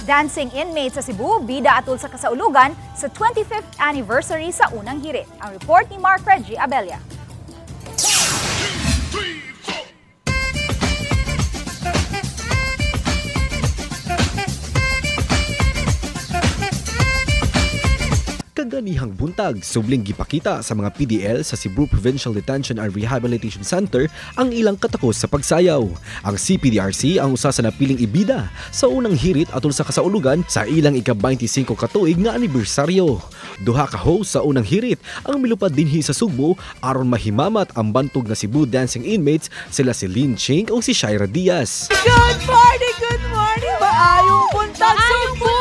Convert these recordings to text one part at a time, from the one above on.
Dancing inmates sa Cebu, bida atul sa kasaulugan sa 25th anniversary sa unang hirit. Ang report ni Mark Reggie Abella. Kaganihang buntag, subling gipakita sa mga PDL sa Cebu Provincial Detention and Rehabilitation Center ang ilang katakos sa pagsayaw. Ang CPDRC ang usa sa napiling ibida sa unang hirit atol sa kasaulugan sa ilang ika-25 katuig nga anibersaryo. Duha ka host sa unang hirit ang milupad dinhi sa Sugbo aron mahimamat ang bantog nga Cebu Dancing Inmates, sila si Lin Ching o si Shaira Diaz. Good morning! Good morning! Maayong buntag, Sugbo!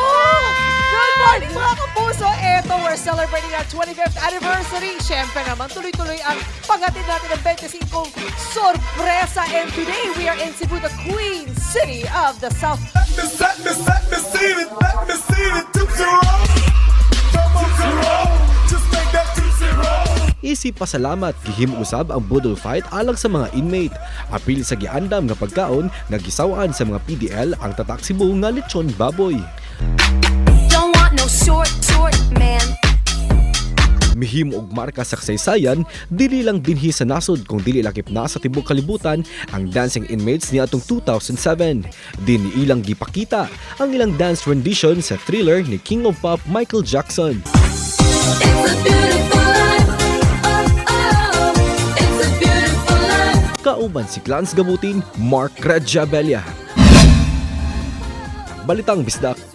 Good morning, mga kapuso! Eto, we're celebrating our 25th anniversary. Siyempre naman, tuloy-tuloy ang paghatid natin ng 25 sorpresa. And today, we are in Cebu, the Queen City of the South. Let me see it, let me see it, 2-0. Come on, zero. Just make that 2-0. Isip pasalamat, gihimo usab ang budol fight alang sa mga inmate. Apil sa giandam nga pagkaon nga gisawaan sa mga PDL ang tatak Cebu nga lechon baboy. Don't want no short, short man. Mihimo og marka sa kasaysayan, dili lang dinhi sa nasod kung dili lakip na sa tibuok kalibutan ang dancing inmates niadtong 2007. Din ilang gipakita ang ilang dance rendition sa Thriller ni King of Pop Michael Jackson. It's a beautiful life. Oh, oh. It's a beautiful life. Kauban si Clans Gabutin, Mark Rajabella. Balitang Bisdak.